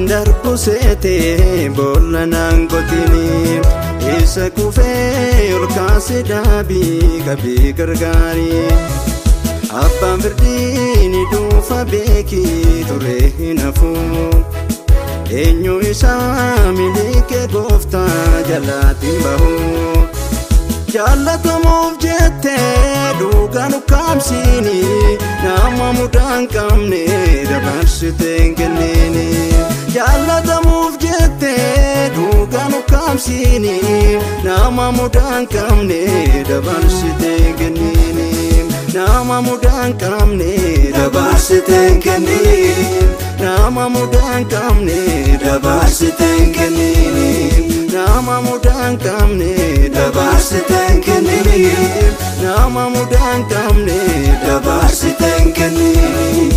Darbu seete boolla naan qotini isa kufee ol kaase daabii qabii gargaari. Abbaan firdii ni dhuunfa beekii ture hin hafu. Eenyu isaa miliqee gooftaa jalaatiin bahu. Jaallatamuuf jettee dhugaan ukkaamsiini nama mudaa hin qabne dabarsitee hin kenniini. Jaallatamuuf jettee dhugaan ukkaamsiini nama mudaa hin qabne dabarsitee hin kenniini. Nama mudaa hin qabne dabarsitee hin kenniini. Nama mudaa hin qabne dabarsitee hin kenniini. Nama mudaa hin qabne dabarsitee hin kenniini. Nama mudaa hin qabne dabarsitee hin kenniini.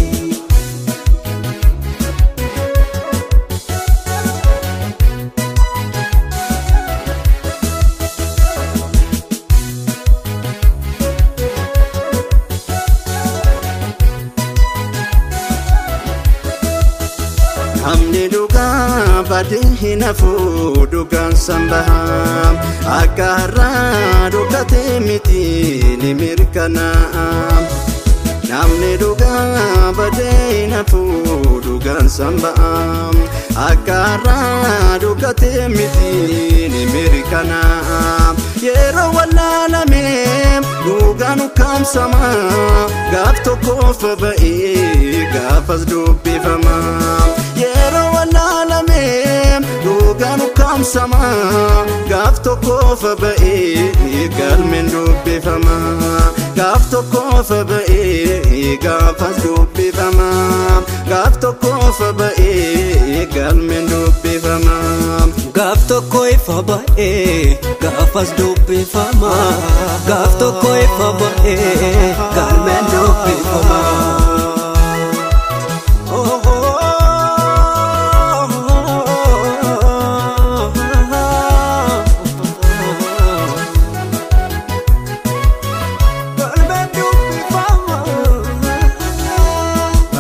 Namni dhugaa badee hin hafu dhugaan sanbaha. Akka har'aa dhokatee miti ni mirkanaa'a. Namni dhugaa badee hin hafu dhugaan sanbaha. Akka har'aa dhokatee miti ni mirkanaa'a. Yeroo wallaalame dhugaan ukkaamsama. Gaaf tokkoof ba'ee gaafas dubbifama. Yeroo wallaalame dhugaan ukkaamsama. Gaaf tokkoof ba'ee galmeen dubbifama. Gaaf tokkoof ba'ee gaafas dubbifama. Gaaf tokkoof ba'ee galmeen dubbifama. Gaaf tokko ifa ba'ee gaafas dubbifama. Gaaf tokko ifa ba'ee galmeen dubbifama.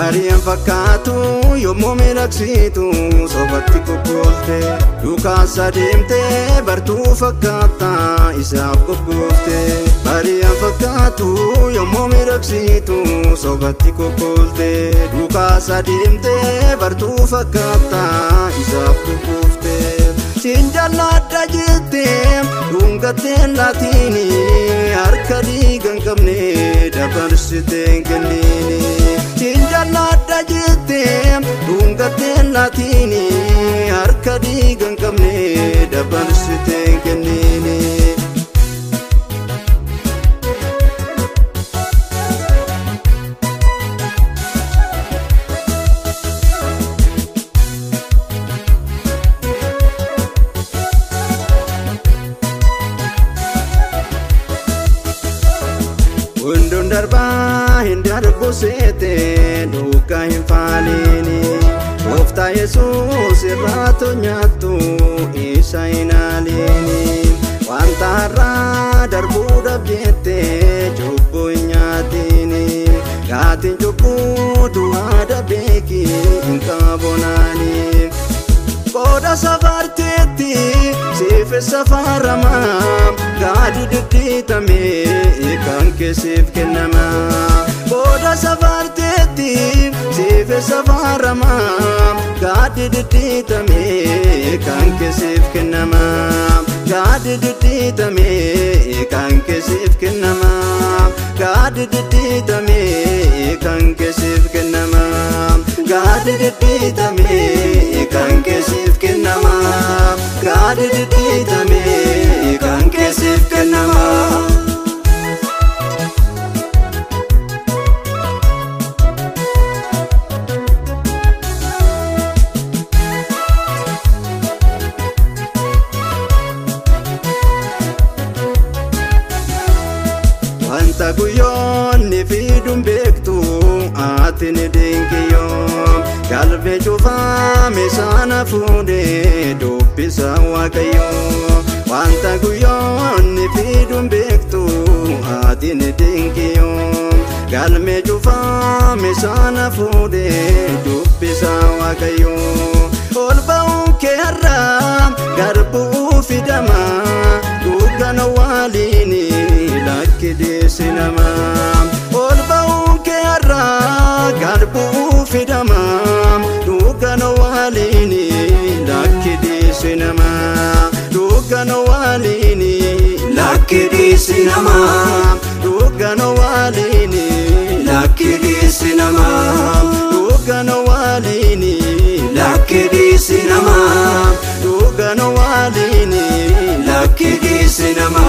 Ari'aan fakkaatu yommuu miidhagsitu sobatti gugguufte. Duukaasa deemtee bartuu fakkaata isaaf gugguufte. Ari'aan fakkaatu yommuu miidhagsitu sobatti gugguufte. Duukaasa deemtee bartuu fakkaata isaaf gugguufte. Siin jaalladha jettee dhungattee laatiini harka dhiiga hin qabne dabarsitee hin kenniini. Siin jaalladha jettee dhungattee laatiini harka dhiiga hin qabne dabarsitee hin kenniini. Hunduun darbaa hin darbu seete duukaa hin faaliini. Gooftaa Yesuus irraa nyaattu isa hin haaliini. Wanta har'aa darbuudhaaf jettee cubbuu hin nyaatiini. Gaatiin cubbuu du'aadha beeki hin qabonaani. Qooda safarteetti siif safarama. Gaadi diddiitame kan keessiif kennama. Qooda safarteetti siif safarama. Gaadi diddiitame kan keessiif kennama. Gaadi diddiitame kan keessiif kennama. Gaadi diddiitame kan keessiif kennama. Gaadi diddiitame kan keessiif kennama. Gaadi diddiitame kan keessiif kennama. Ati ni dinkiyyoo galmee cufaame sana fuudhee dubbisa Waaqayyoo. Wanta guyyoonni fiduun beektu ati ni dinkiyyoo galmee cufaame sana fuudhee dubbisa Waaqayyoo. Ol ba'uun kee har'aa garbuu fidama dukkana waliin lakkideessi nama. Ol ba'uun kee har'aa garbuu fidama dukkana waliin lakkideessi nama. Dukkana waliin lakkideessi nama. Dukkana waliin lakkideessi nama. Dukkana waliin lakkideessi nama. Dukkana waliin lakkideessi nama.